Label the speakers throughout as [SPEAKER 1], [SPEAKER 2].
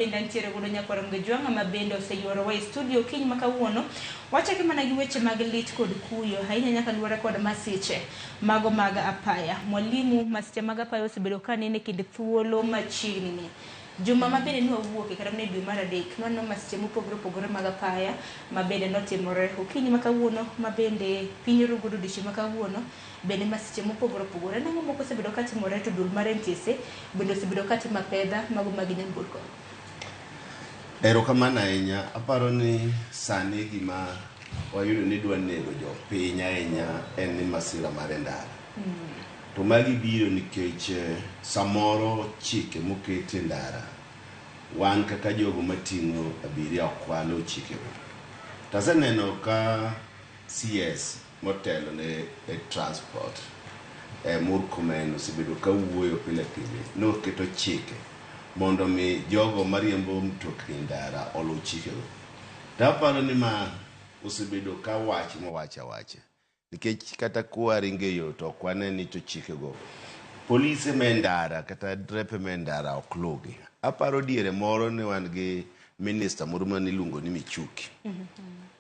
[SPEAKER 1] Bende antiere godo nyakwar Mgejwang'a ma bende oseyuorowa e studio okinyi ma kawuono. Wachake mana gi weche mag lit kod kuyo, ahinya nyaka luwore kod masiche mago mag apaya. Mwalimu, masiche mag apaya osebedo ka nene e kind thuolo machiegni ni. Juma ma bende nwawuoke kata mana e dwe mar adek, nwaneno masiche mopogore opogore mag apaya ma bende notimore okinyi ma kawuono ma bende piny oru godo odiochieng' ma kawuono. Bende masiche mopogore opogore. En ang'o moko osebedo ka timore to duol mar NTSA bende osebedo ka timo apedha mago mag nyamburko?
[SPEAKER 2] Erokamano ahinya. Aparo ni sani gima wayudo ni dwa nego jopiny ahinya en ni masira mar e ndara. To magi biro nikech samoro chike moket e ndara wan kaka jogo mating'o abiria ok waluw chikego. To aseneno ka CS motelo ne e transport Murkomen osebedo ka wuoyo pile pile noketo chike mondo mi jogo mariembo mtokni e ndara oluw chikego. To aparo ni ma osebedo ka wach mowach awacha nikech kata kwaringo e yo to ok wane ni to chikego polise me ndara kata drepe me ndara ok luwgi. Aparo diere moro ne wan gi minista moro mane iluongo ni Michuki.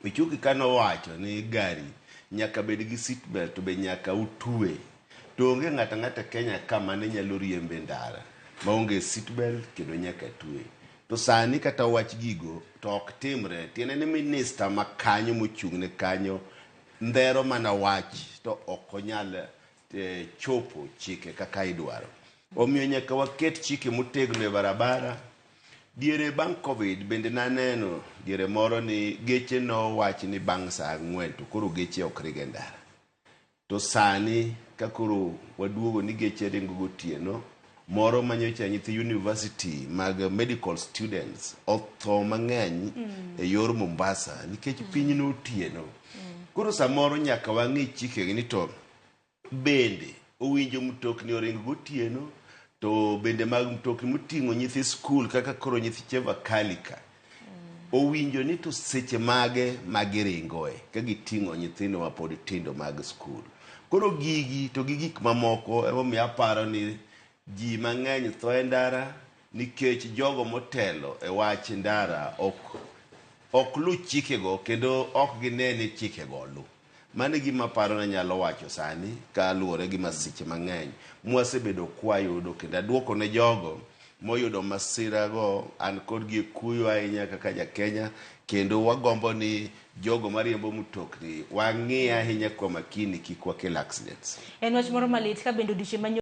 [SPEAKER 2] Michuki kane owacho ni gari nyaka bed gi seat belt to be nyaka utwe. To onge ng'ato ang'ata Kenya ka mane nyalo riembo e ndara maonge seat belt kendo nyaka twe. To sani kata wach gigo to ok timre. Tiende ni minista ma kanyo mochung' ne kanyo ndhero mana wach to ok onyal chopo chike kaka idwaro. Omiyo nyaka waket chike motegno e barabara. Diere bang' Covid bende naneno diere moro ni geche nowach ni bang' saa ang'wen to koro geche ok ring e ndara. To sani ka koro waduogo ni geche ringo gotieno, moro manyocha nyithi university mag medical students otho mang'eny e yor Mombasa nikech piny notieno. Koro samoro nyaka wang'i chikegi ni to Bende, owinjo mtokni oring gotieno, to bende mag mtokni moting'o nyithi skul kaka koro nyithi Chevakali ka, owinjo ni to seche mage ma giringoe ka giting'o nyithindo ma pod tindo mag skul. Koro gigi to gi gik mamoko emomiyo aparo ni ji mang'eny tho e ndara nikech jogo motelo e wach ndara ok ok lu chikego kendo ok gine ni chikego olu. Mano e gima aparo ni anyalo wacho sani ka luwore gi masiche mang'eny mwasebedo kwayudo kendo aduoko ne jogo moyudo masira go an kodgi e kuyo ahinya kaka ja Kenya kendo wagombo ni jogo mariembo mtokni wang'i ahinya kwa makini kik wakel accidents.
[SPEAKER 1] En wach moro malit ka bende odiochieng' ma.